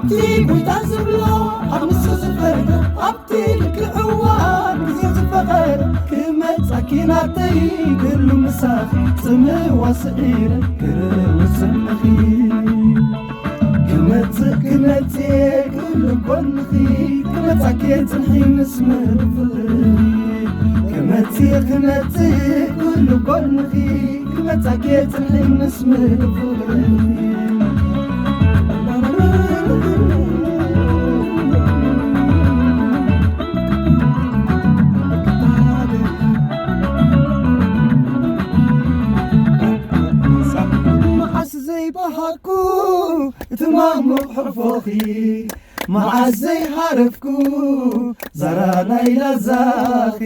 እቲ ጎይታ ዝብሎ ኣብ ንሱ ዝፈርዶ ኣብቲ ልክዕ እዋን ግዜ ዝፈቐዶ ክመጻኪ ናተይ ክህሉ ምሳኺ ጽምዋ ስዒረ ክርውስንኺ ክመጽእ ክመጽእ ክህሉ ጎንኺ ክመጻኪ ጽንሒ ምስ ምሉእ ፍቕሪ ክመጽእ ክመጽእ ክህሉ ጎንኺ ክመጻኪ ጽንሒ ምስ ምሉእ ፍቕሪ መዓስ ዘይበሃኩ እቲ ማሙቕ ሕርፎኺ መዓስ ዘይሃረፍኩ ዛራ ናይ ላዛኺ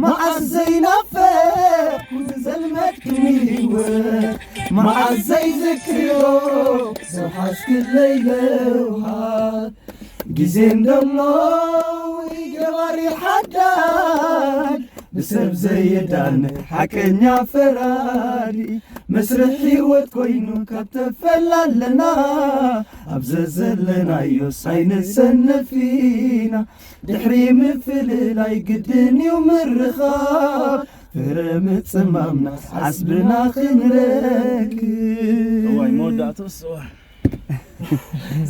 መዓስ ዘይናፈቕኩ ዝዘልመድክኒ ህይወት መዓስ ዘይዝክሮ ዝሓዝክለይ ለውሃት ግዜ እንደሞ ገባሪ ሓዳግ ብሰብ ዘይዳን ሓቀኛ ፈራዲ መስርሕ ህይወት ኮይኑ ካብ ተፈላለና ኣብ ዘዘለናዮ ሳይንሰነፊና ድሕሪ ምፍልላይ ግድን እዩ ምርኻብ ፍረ ምጽማምና ዓስብና ክንረክብ እዋይ መወዳእትኡስ እዋይ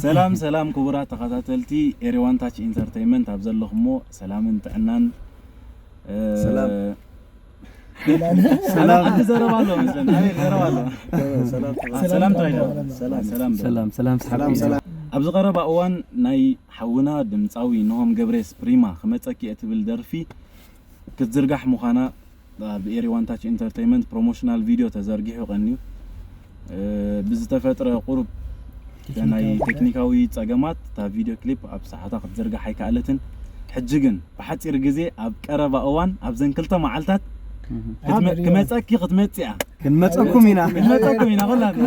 ሰላም ሰላም ክቡራት ተኸታተልቲ ኤሪዋን ታች ኢንተርቴይንመንት ኣብ ዘለኹሞ ሰላምን ጥዕናን እ፣ ሰላም። ሰላም። ዓዲ ዘረባ ኣሎ መስለኒ። ኣቤት ዘረባ ኣሎ። ሰላም። ሰላም ተባሂሉ። ሰላም። ሰላም። ሰላም ሰላም ሰላም ሰላም። ኣብዚ ቀረባ እዋን ናይ ሓውና ድምፃዊ ኖሆም ገብሬስ ፕሪማ ክመፀኪ እየ ትብል ደርፊ ክትዝርጋሕ ምዃና ኣብ ኤሪ ዋን ታች ኢንተርቴይንመንት ፕሮሞሽናል ቪድዮ ተዘርጊሑ ቀንዩ ብዝተፈጥረ ቁሩብ ናይ ቴክኒካዊ ጸገማት እታ ቪድዮ ክሊፕ ኣብ ሰዓታ ክትዝርጋሕ ኣይከኣለትን። ሕጂ ግን ብሓጺር ግዜ ኣብ ቀረባ እዋን ኣብዘን ክልተ መዓልታት ክትመ- ክመጸኪ ክትመጽያ ክንመጸኩም ኢና። ክንመጸኩም ኢና ኩላትና።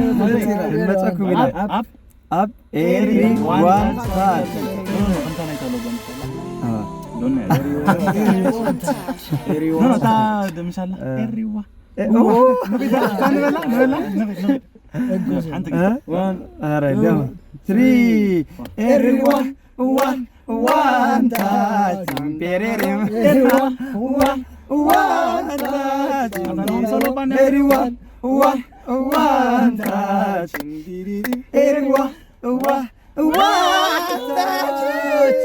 ክንመጸኩም ኢና። ኣብ- ኣብ ኣብ ኤሪ ዋን ታች። ከምታ ናይታ ሎጎ ምሳላ። አ። ዶነ። ኤሪ ኖ፣ ዋን እታ ታች። ደምሻላ። አ። ኤሪዋ። ኤ፣ ኦ። ንበላ፣ ንበላ፣ ንበላ፣ ንበላ። ሓንቲ እ? ግዜ። ዋን፣ ኧረ፣ ቱ፣ ደም። ትሪ። ኤሪ ዋን፣ ዋን፣ ዋን ታች። ፔሬሬም። ኤሪ ዋን፣ ዋን፣ ዋን ታች። ኣታ ኖም ሶሎ ባንድ። ኤሪ ዋን፣ ዋን፣ ዋን ታች። ኤሪ ዋን፣ ዋን፣ ዋን ታች።